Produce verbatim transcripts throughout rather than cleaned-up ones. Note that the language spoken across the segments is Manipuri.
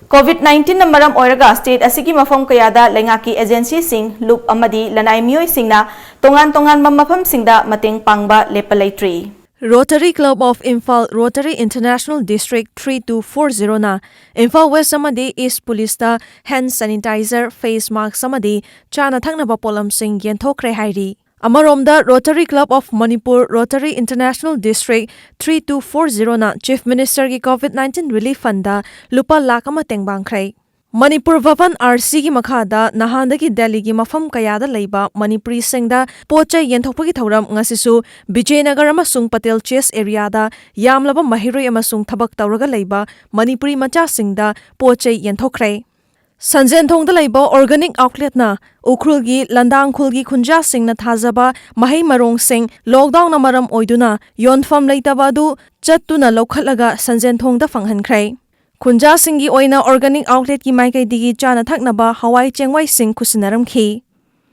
COVID nineteen ꯅ ꯃꯔꯝ ꯑꯣꯏꯔꯒ state ꯑꯁꯤꯒꯤ ꯃꯐꯝ ꯀꯌꯥꯗ ꯂꯩꯉꯥꯛꯀꯤ agency ꯁꯤꯡ, ꯂꯨꯞ ꯑꯃꯗꯤ ꯂꯅꯥꯏ ꯃꯤꯑꯣꯏꯁꯤꯡꯅ ꯇꯣꯉꯥꯟ ꯇꯣꯉꯥꯟꯕ ꯃꯐꯝꯁꯤꯡꯗ ꯃꯇꯦꯡ ꯄꯥꯡꯕ ꯂꯦꯞꯄ ꯂꯩꯇ꯭ꯔꯤ꯫ Rotary Club of Imphal, Rotary International District three two four zero ꯅ ꯏꯝꯐꯥꯜ ꯋꯦꯁ ꯑꯃꯗꯤ ꯏꯁ ꯄꯨꯂꯤꯁꯇ hand sanitizer, face mask ꯑꯃꯗꯤ ꯆꯥꯅ ꯊꯛꯅꯕ ꯄꯣꯠꯂꯝꯁꯤꯡ ꯌꯦꯟꯊꯣꯛꯈ꯭ꯔꯦ ꯍꯥꯏꯔꯤ꯫ ꯑꯃꯔꯣꯝꯗ, Rotary Club of Manipur, Rotary International District three two four zero ꯅ Chief Minister ꯒꯤ COVID nineteen Relief Fund ꯗ ꯂꯨꯄꯥ ꯂꯥꯈ ꯑꯃ ꯇꯦꯡꯕꯥꯡꯈ꯭ꯔꯦ꯫ ꯃꯅꯤꯄꯨꯔ ꯚꯕꯟ, R C ꯒꯤ ꯃꯈꯥꯗ ꯅꯍꯥꯟꯗꯒꯤ ꯗꯦꯜꯂꯤꯒꯤ ꯃꯐꯝ ꯀꯌꯥꯗ ꯂꯩꯕ ꯃꯅꯤꯄꯨꯔꯤꯁꯤꯡꯗ ꯄꯣꯠ ꯆꯩ ꯌꯦꯟꯊꯣꯛꯄꯒꯤ ꯊꯧꯔꯝ ꯉꯁꯤꯁꯨ ꯕꯤꯖꯌꯅꯒꯔ ꯑꯃꯁꯨꯡ ꯄꯇꯦꯜ ꯆꯦꯁ ꯑꯦꯔꯤꯌꯥꯗ ꯌꯥꯝꯂꯕ ꯃꯍꯩꯔꯣꯏ ꯑꯃꯁꯨꯡ ꯊꯕꯛ ꯇꯧꯔꯒ ꯂꯩꯕ ꯃꯅꯤꯄꯨꯔꯤ ꯃꯆꯥꯁꯤꯡꯗ ꯄꯣꯠ ꯆꯩ ꯌꯦꯟꯊꯣꯛꯈ꯭ꯔꯦ꯫ ꯁꯟꯖꯦꯟꯊꯣꯡꯗ ꯂꯩꯕ Organic Outlet ꯅ ꯎꯈ꯭ꯔꯨꯜꯒꯤ ꯂꯟꯗꯥꯡꯈꯨꯜꯒꯤ ꯈꯨꯟꯖꯥꯁꯤꯡꯅ ꯊꯥꯖꯕ ꯃꯍꯩ ꯃꯔꯣꯡꯁꯤꯡ lockdown ꯅ ꯃꯔꯝ ꯑꯣꯏꯗꯨꯅ ꯌꯣꯟꯐꯝ ꯂꯩꯇꯕ ꯑꯗꯨ ꯆꯠꯇꯨꯅ ꯂꯧꯈꯠꯂꯒ ꯁꯟꯖꯦꯟꯊꯣꯡꯗ ꯐꯪꯍꯟꯈ꯭ꯔꯦ꯫ ꯈꯨꯟꯖꯥꯁꯤꯡꯒꯤ ꯑꯣꯏꯅ Organic Outlet ꯀꯤ ꯃꯥꯏꯀꯩꯗꯒꯤ ꯆꯥꯅ ꯊꯛꯅꯕ ꯍꯋꯥꯏ ꯆꯦꯡꯋꯥꯏꯁꯤꯡ ꯈꯨꯠꯁꯤꯟꯅꯔꯝꯈꯤ꯫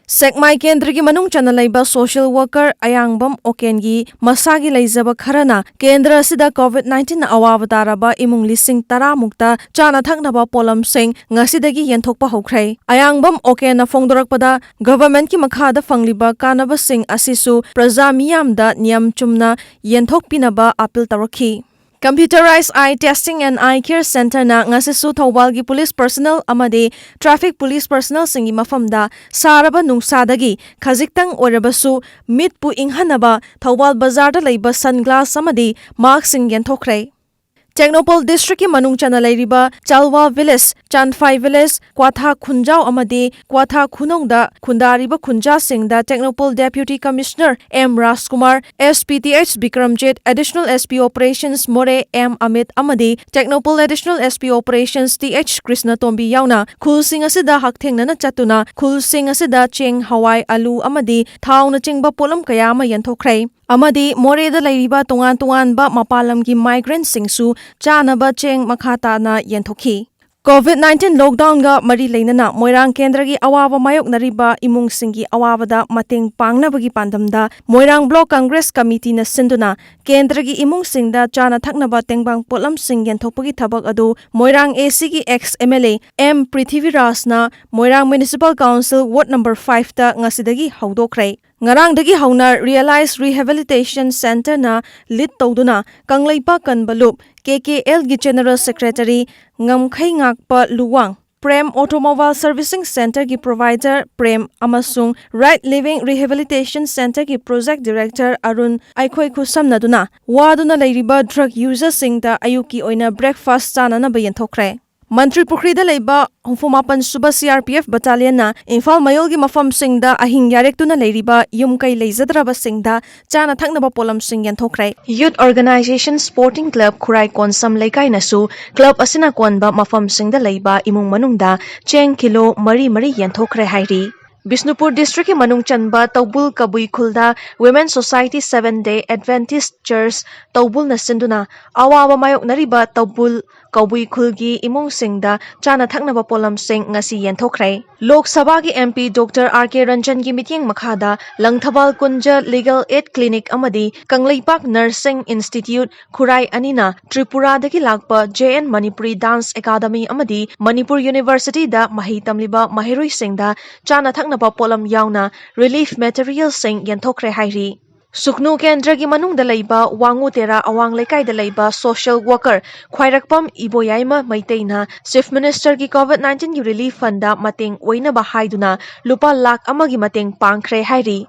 ꯁꯦꯛꯃꯥꯏ ꯀꯦꯟꯗ꯭ꯔꯒꯤ ꯃꯅꯨꯡ ꯆꯟꯅ ꯂꯩꯕ social worker ꯑꯌꯥꯡꯕꯝ ꯑꯣꯀꯦꯟꯒꯤ ꯃꯁꯥꯒꯤ ꯂꯩꯖꯕ ꯈꯔꯅ ꯀꯦꯟꯗ꯭ꯔ ꯑꯁꯤꯗ COVID nineteen ꯅ ꯑꯋꯥꯕ ꯇꯥꯔꯕ ꯏꯃꯨꯡ ꯂꯤꯁꯤꯡ ꯇꯔꯥ ꯃꯨꯛꯇ ꯆꯥꯅ ꯊꯛꯅꯕ ꯄꯣꯠꯂꯝꯁꯤꯡ ꯉꯁꯤꯗꯒꯤ ꯌꯦꯟꯊꯣꯛꯄ ꯍꯧꯈ꯭ꯔꯦ꯫ ꯑꯌꯥꯡꯕꯝ ꯑꯣꯀꯦꯟꯅ ꯐꯣꯡꯗꯣꯔꯛꯄꯗ, government ꯀꯤ ꯃꯈꯥꯗ ꯐꯪꯂꯤꯕ ꯀꯥꯟꯅꯕꯁꯤꯡ ꯑꯁꯤꯁꯨ ꯄ꯭ꯔꯖꯥ ꯃꯤꯌꯥꯝꯗ ꯅꯤꯌꯝ ꯆꯨꯝꯅ ꯌꯦꯟꯊꯣꯛꯄꯤꯅꯕ appeal ꯇꯧꯔꯛꯈꯤ꯫ Computerized Eye Testing and Eye Care Centre ꯅ ꯉꯁꯤꯁꯨ ꯊꯧꯕꯥꯜꯒꯤ police personnel ꯑꯃꯗꯤ traffic police personnel ꯁꯤꯡꯒꯤ ꯃꯐꯝꯗ ꯁꯥꯔꯕ ꯅꯨꯡꯁꯥꯗꯒꯤ ꯈꯖꯤꯛꯇꯪ ꯑꯣꯏꯔꯕꯁꯨ ꯃꯤꯠꯄꯨ ꯏꯪꯍꯟꯅꯕ ꯊꯧꯕꯥꯜ ꯕꯖꯥꯔꯗ ꯂꯩꯕ sun glass ꯑꯃꯗꯤ mask ꯁꯤꯡ ꯌꯦꯟꯊꯣꯛꯈ꯭ꯔꯦ꯫ ꯇꯦꯡꯅꯧꯄꯜ district ꯀꯤ ꯃꯅꯨꯡ ꯆꯟꯅ ꯂꯩꯔꯤꯕ ꯆꯥꯜꯋꯥ village, ꯆꯥꯟꯐꯥꯏ village, ꯀ꯭ꯋꯥꯊꯥ ꯈꯨꯟꯖꯥꯎ ꯑꯃꯗꯤ ꯀ꯭ꯋꯥꯊꯥ ꯈꯨꯅꯧꯗ ꯈꯨꯟꯗꯥꯔꯤꯕ ꯈꯨꯟꯖꯥꯁꯤꯡꯗ Tengnoupal Deputy Commissioner M Rajkumar, S P T H Bikramjit, Additional S P Operations Moreh M Amit ꯑꯃꯗꯤ Tengnoupal Additional S P Operations T H Krishnatombi ꯌꯥꯎꯅ ꯈꯨꯜꯁꯤꯡ ꯑꯁꯤꯗ ꯍꯛꯊꯦꯡꯅꯅ ꯆꯠꯇꯨꯅ ꯈꯨꯜꯁꯤꯡ ꯑꯁꯤꯗ ꯆꯦꯡ, ꯍꯋꯥꯏ, ꯑꯂꯨ ꯑꯃꯗꯤ ꯊꯥꯎꯅꯆꯤꯡꯕ ꯄꯣꯠꯂꯝ ꯀꯌꯥ ꯑꯃ ꯌꯦꯟꯊꯣꯛꯈ꯭ꯔꯦ꯫ ꯑꯃꯗꯤ ꯃꯣꯔꯦꯗ ꯂꯩꯔꯤꯕ ꯇꯣꯉꯥꯟ ꯇꯣꯉꯥꯟꯕ ꯃꯄꯥꯟ ꯂꯝꯒꯤ migrant ꯁꯤꯡꯁꯨ ꯆꯥꯅꯕ ꯆꯦꯡ ꯃꯈꯥ ꯇꯥꯅ ꯌꯦꯟꯊꯣꯛꯈꯤ꯫ COVID nineteen lockdownꯒ ꯃꯔꯤ ꯂꯩꯅꯅ ꯃꯣꯏꯔꯥꯡ ꯀꯦꯟꯗ꯭ꯔꯒꯤ ꯑꯋꯥꯕ ꯃꯥꯌꯣꯛꯅꯔꯤꯕ ꯏꯃꯨꯡꯁꯤꯡꯒꯤ ꯑꯋꯥꯕꯗ ꯃꯇꯦꯡ ꯄꯥꯡꯅꯕꯒꯤ ꯄꯥꯟꯗꯝꯗ ꯃꯣꯏꯔꯥꯡ Block Congress Committeeꯅ ꯁꯤꯟꯗꯨꯅ ꯀꯦꯟꯗ꯭ꯔꯒꯤ ꯏꯃꯨꯡꯁꯤꯡꯗ ꯆꯥꯅ ꯊꯛꯅꯕ ꯇꯦꯡꯕꯥꯡ ꯄꯣꯠꯂꯝꯁꯤꯡ ꯌꯦꯟꯊꯣꯛꯄꯒꯤ ꯊꯕꯛ ꯑꯗꯨ ꯃꯣꯏꯔꯥꯡ ACꯒꯤ ex MLA M ꯄ꯭ꯔꯤꯊꯤꯕꯤꯔꯥꯖꯅ ꯃꯣꯏꯔꯥꯡ Municipal Council Ward number fiveꯇ ꯉꯁꯤꯗꯒꯤ ꯍꯧꯗꯣꯛꯈ꯭ꯔꯦ꯫ ꯉꯔꯥꯡꯗꯒꯤ ꯍꯧꯅ Realize Rehabilitation Centreꯅ lead ꯇꯧꯗꯨꯅ ꯀꯪꯂꯩꯄꯥꯛ ꯀꯟꯕ ꯂꯨꯞ KKLꯒꯤ General Secretary ꯉꯝꯈꯩ ꯉꯥꯛꯄ Luwang, Prem Automobile Servicing Centreꯒꯤ provider Prem ꯑꯃꯁꯨꯡ Right Living Rehabilitation Centreꯒꯤ project director Arun ꯑꯩꯈꯣꯏ ꯈꯨꯠꯁꯝꯅꯗꯨꯅ ꯋꯥꯗꯨꯅ ꯂꯩꯔꯤꯕ drug userꯁꯤꯡꯗ ꯑꯌꯨꯛꯀꯤ ꯑꯣꯏꯅ breakfast ꯆꯥꯅꯅꯕ ꯌꯦꯟꯊꯣꯛꯈ꯭ꯔꯦ꯫ ꯃꯟꯇ꯭ꯔꯤ ꯄꯨꯈ꯭ꯔꯤꯗ ꯂꯩꯕ ꯍꯨꯝꯐꯨ ꯃꯥꯄꯟ ꯁꯨꯕ CRPF battalionꯅ ꯏꯝꯐꯥꯜ ꯃꯌꯣꯜꯒꯤ ꯃꯐꯝꯁꯤꯡꯗ ꯑꯍꯤꯡ ꯌꯥꯔꯦꯛꯇꯨꯅ ꯂꯩꯔꯤꯕ ꯌꯨꯝ ꯀꯩ ꯂꯩꯖꯗ꯭ꯔꯕꯁꯤꯡꯗ ꯆꯥꯅ ꯊꯛꯅꯕ ꯄꯣꯠꯂꯝꯁꯤꯡ ꯌꯦꯟꯊꯣꯛꯈ꯭ꯔꯦ꯫ Youth Organisation Sporting Club ꯈꯨꯔꯥꯏ ꯀꯣꯟꯁꯝ ꯂꯩꯀꯥꯏꯅꯁꯨ club ꯑꯁꯤꯅ ꯀꯣꯟꯕ ꯃꯐꯝꯁꯤꯡꯗ ꯂꯩꯕ ꯏꯃꯨꯡ ꯃꯅꯨꯡꯗ ꯆꯦꯡ ꯀꯤꯂꯣ ꯃꯔꯤ ꯃꯔꯤ ꯌꯦꯟꯊꯣꯛꯈ꯭ꯔꯦ ꯍꯥꯏꯔꯤ꯫ ꯕꯤꯁꯅꯨꯄꯨꯔ districtꯀꯤ ꯃꯅꯨꯡ ꯆꯟꯕ ꯇꯧꯕꯨꯜ ꯀꯕꯨꯏ ꯈꯨꯜꯗ Women Society Seventh Day Adventist Church ꯇꯧꯕꯨꯜꯅ ꯁꯤꯟꯗꯨꯅ ꯑꯋꯥꯕ ꯃꯥꯌꯣꯛꯅꯔꯤꯕ ꯇꯧꯕꯨꯜ ꯀꯕꯨꯏ ꯈꯨꯜꯒꯤ ꯏꯃꯨꯡꯁꯤꯡꯗ ꯆꯥꯅ ꯊꯛꯅꯕ ꯄꯣꯠꯂꯝꯁꯤꯡ ꯉꯁꯤ ꯌꯦꯟꯊꯣꯛꯈ꯭ꯔꯦ꯫ ꯂꯣꯛ ꯁꯚꯥꯒꯤ MP Doctor R K ꯔꯟꯖꯟꯒꯤ ꯃꯤꯠꯌꯦꯡ ꯃꯈꯥꯗ ꯂꯪꯊꯕꯥꯜ ꯀꯨꯟꯖ Legal Aid Clinic ꯑꯃꯗꯤ ꯀꯪꯂꯩꯄꯥꯛ Nursing Institute ꯈꯨꯔꯥꯏ ꯑꯅꯤꯅ ꯇ꯭ꯔꯤꯄꯨꯔꯥꯗꯒꯤ ꯂꯥꯛꯄ J N Manipuri Dance Academy ꯑꯃꯗꯤ ꯃꯅꯤꯄꯨꯔ Universityꯗ ꯃꯍꯩ ꯇꯝꯂꯤꯕ ꯃꯍꯩꯔꯣꯏꯁꯤꯡꯗ ꯆꯥꯅ ꯊꯛꯅꯕ ꯄꯣꯠꯂꯝ ꯌꯥꯎꯅ relief materialꯁꯤꯡ ꯌꯦꯟꯊꯣꯛꯈ꯭ꯔꯦ ꯍꯥꯏꯔꯤ꯫ ꯁꯨꯛꯅꯨ ꯀꯦꯟꯗ꯭ꯔꯒꯤ ꯃꯅꯨꯡꯗ ꯂꯩꯕ ꯋꯥꯉꯨ ꯇꯦꯔꯥ ꯑꯋꯥꯡ ꯂꯩꯀꯥꯏꯗ ꯂꯩꯕ social worker ꯈ꯭ꯋꯥꯏꯔꯥꯛꯄꯝ ꯏꯕꯣꯌꯥꯏꯃ ꯃꯩꯇꯩꯅ Chief Ministerꯒꯤ COVID nineteenꯒꯤ relief fundꯗ ꯃꯇꯦꯡ ꯑꯣꯏꯅꯕ ꯍꯥꯏꯗꯨꯅ ꯂꯨꯄꯥ ꯂꯥꯈ ꯑꯃꯒꯤ ꯃꯇꯦꯡ ꯄꯥꯡꯈ꯭ꯔꯦ ꯍꯥꯏꯔꯤ꯫